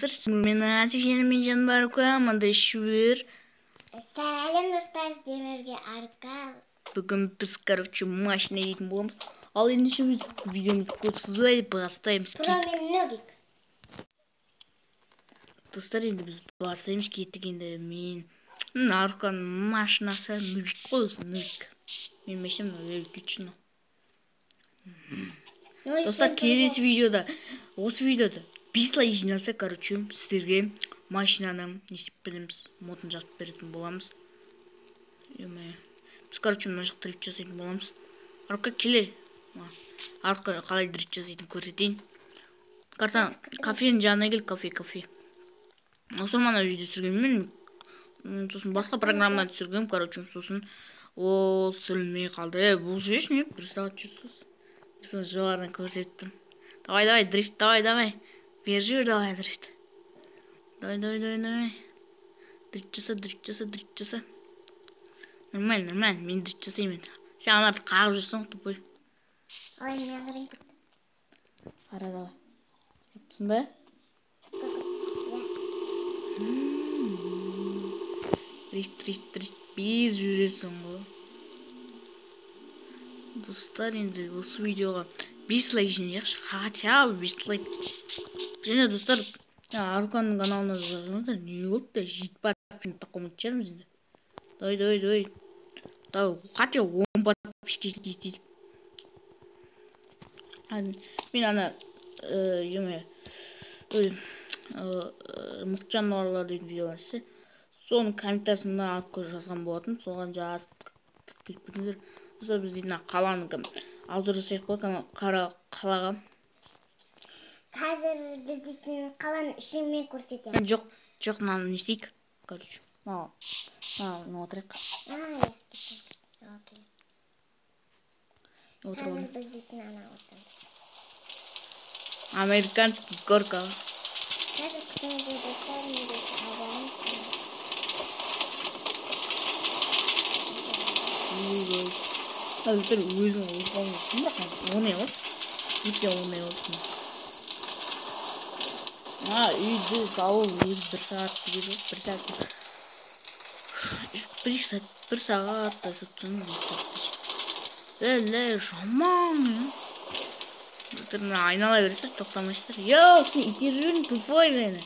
Достар, мен Асик және мен жаным амандасып. Сәлем достар, сіздерге Арка. Бүгін біз, короче, машина дейтін боламыз. Ал ендеше біз видеомызды көп созбай бастаймыз. Про мен Нубик. Достар, енді біз бастаймыз, кеттік енді. Мен Арканың машинасы Нубик қой, осы Нубик. Мен машинам мынау. Достар, келесі видеода, осы видеода 5 лайк жиналса, короче, сіздерге машинаны не істеп береміз, модын жазып беретін боламыз. Біз, короче, мына жақта дрифт жасайтын боламыз. Арка, келе. Арка қалай дрифт жасайтынын көрсетейін. Карта кафенің жанына кел, кафе, кафе. Осы мана видео түсіргенмін, сосын басқа программада түсіргенмін, короче, сосын ол түсірілмей қалды. Бұл жеш не? 1 сағат жүрсіз. Сосын жоғарыдан көрсеттім. Давай, давай, дрифт, давай, давай. Бері жүр, давай, дрифт. Давай, давай, давай, давай. Дрифт жаса, дрифт жаса, дрифт жаса. Нормально, нормально, мен дрифт жасаймын. Сен аналарды қағып жүрсің, тупой. Ой, мен қарайын. Қара, давай. Түсін бе? Дрифт, дрифт, дрифт. Без жүресің ғой. Достар, енді осы видеоға 5 лайк жинайықшы, хотя бы 5 лайк. Және достар, Арканың каналына жазыңыздар, не болды да 7 подписчик таққанмын шығармыз енді. Давай, давай, давай. Давай, хотя бы 10 подписчик жетейік. Мен ана, еме, мықты жануарлар дейтін видео бар ше. Соның комментариясына алып жазған болатын, соған жазып келіп кетіңіздер. Достар, біз дейтін қаланы обзор жасайық па, қара қалаға. Қазір біз дейтін қаланың ішін мен көрсетемін. Жоқ, жоқ, мынаны не істейік? Короче, мынаны отырайық. Қазір біз дейтін ана отырамыз. Американский горка. Қазір күтіңіздер, достар, мен дейтін аударамыз. Достар, өзің өз қолыңды, бірақ оңай болды. Өте оңай болды. Үйді салу өзі 1 сағат кетеді. 1 сағат. 1 сағат, 1 сағат та сатсын. Ле, жаман. Достар, мына айнала бересіздер, тоқтамайсыздар. Йоу, сен итеріп жібердің, тупой мені.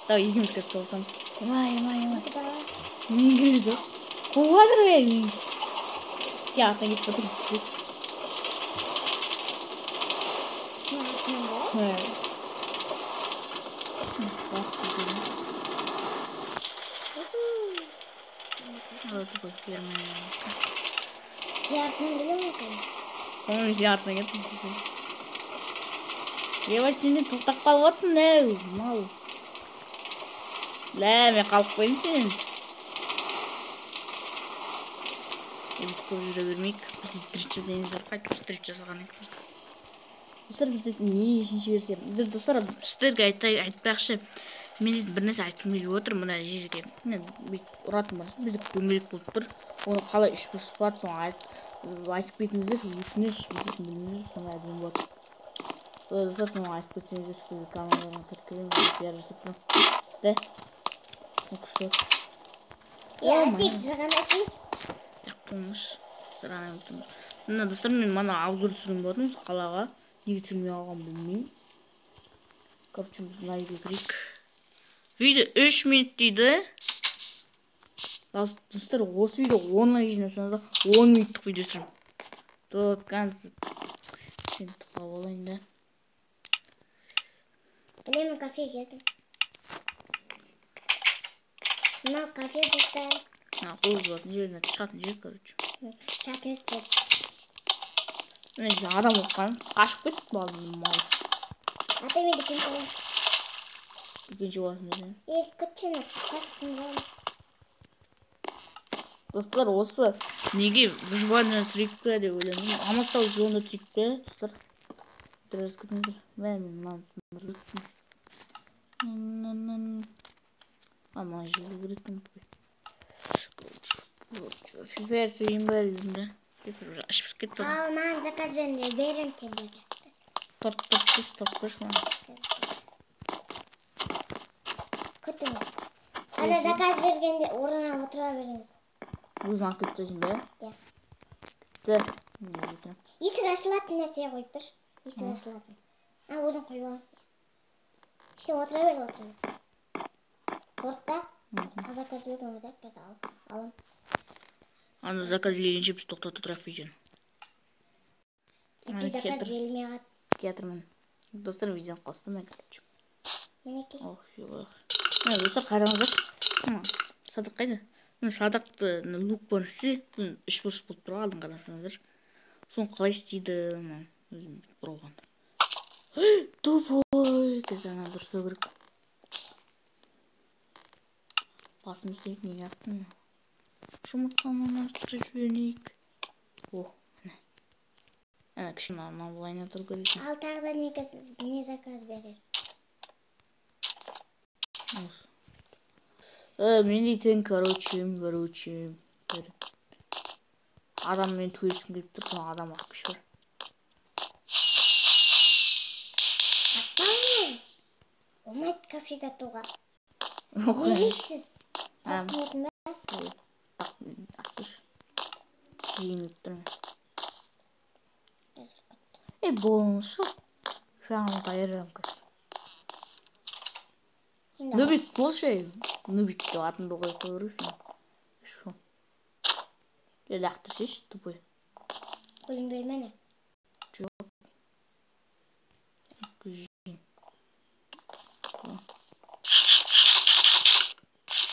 Давай, екеуміз қазір соғысамыз. Ай, ай, ай. Мен кірді. Қуып жатыр бе мен. Сен артынан кетіп жатыр. Сен артынан келе ме екен? Оның сен артынан кеттің. Ебать, сен де тоқтап қалып отырсың, әу, мал. Лә, мен қалып қойдым сенен. Бүйтіп көп жүре бермейік. Біз дрифт жасаймыз, қайтып дрифт жасаған екенбіз. Достар, біз не үшінші версия. Біз, достар, сіздерге айтпақшы, мен бір нәрсе айтқым келіп отыр. Мына жерге міне бүйтіп ұратын бар, бізде дөңгелек болып тұр. Оны қалай үш бұрыш қылады, соны айтып кетіңіздер, өтініш, біз білмейміз, соны әдемі болады. Достар, соны айтып кетсеңіздер, сіздерге каналдарына тіркелеміз, бәрі жасап тұрамын. Да? Күшті. Асик, зырғанасыз? Мына, достар, мен мана обзор түсірген болатынмын осы қалаға. Неге түсірмей қалғанын білмеймін. Короче, біз мына үйге кірейік. Видео 3 минут дейді. Достар, осы видео 10 лайк жинасаңыздар, 10 минуттық видео түсіремін. До конца. Сені тықап алайын да. Білемін, кафеге келдім. Мына кафе, достар. Қол жуатын жер, мына шығатын жер, короче. Шығатын үстел. Мына жерде адам болып қалған, қашып кетті балым мал. Ата, мен дүкенші боламын. Дүкенші боласың ба сен? Күтшіні, қассын боламын. Достар, осы неге выживание түсірейік пе деп ойландым. Амастау жолында түсірейік пе, достар? Біраз күтіңіздер. Мә, мен мынаны сындырып жібердім. Мына жерге кіретін. Фифер түсірейін бе дедім да. Фифер уже ашып кетті. Ал, маған заказ беріңдер, беремін сендерге. Торт, торт, торт, торт, маған. Күтіңіз. Ана заказ бергенде орнына отыра беріңіз. Өзің алып келіп тастайсың ба? Иә. Бітті. Мен отырамын. Есік ашылатын нәрсе қойып берші. Есік ашылатын. А, өзің қойып ал. Іште отыра бер, отыра бер. Қорықпа. Заказ берген ғой, қазір аламын. Ана заказ келгенше біз тоқтата тұрайық видеоны. Әке, заказ берілмей қалды. Келатырмын. Достар, видеоны қостым мен, короче. Мінекей. Ох, ой. Міне, достар, қараңыздаршы. Садақ қайда? Міне, садақты лук бар істе, үш бұрыш болып тұр ғой, алдын қарасаңыздар. Соны қалай істейді, мына, өзім бұрылған. Тупой, қазір ана дұрыстау керек. Басым істейді, неге аттым? Жұмыртқаны арттырып жіберейік. О, міне. Ана кішкене мынау былайына тұру керек. Ал тағы да не заказ бересіз? Осы. Мен дейтін, короче, бір адаммен төбелескім келіп тұр, соны адам алып келші бар. Атпаңыз. Болмайды капшит атуға. Не жейсіз? Тақтың ба? Ақ, жеңіп тұрмын. Ей, болыңызшы. Жағымызды айырамын қазір. Нубик болшы, ей. Нубик деп атыңды қойып қоя бересің. Шо? Е, лақтырсайшы, тупой. Көрінбей ме не?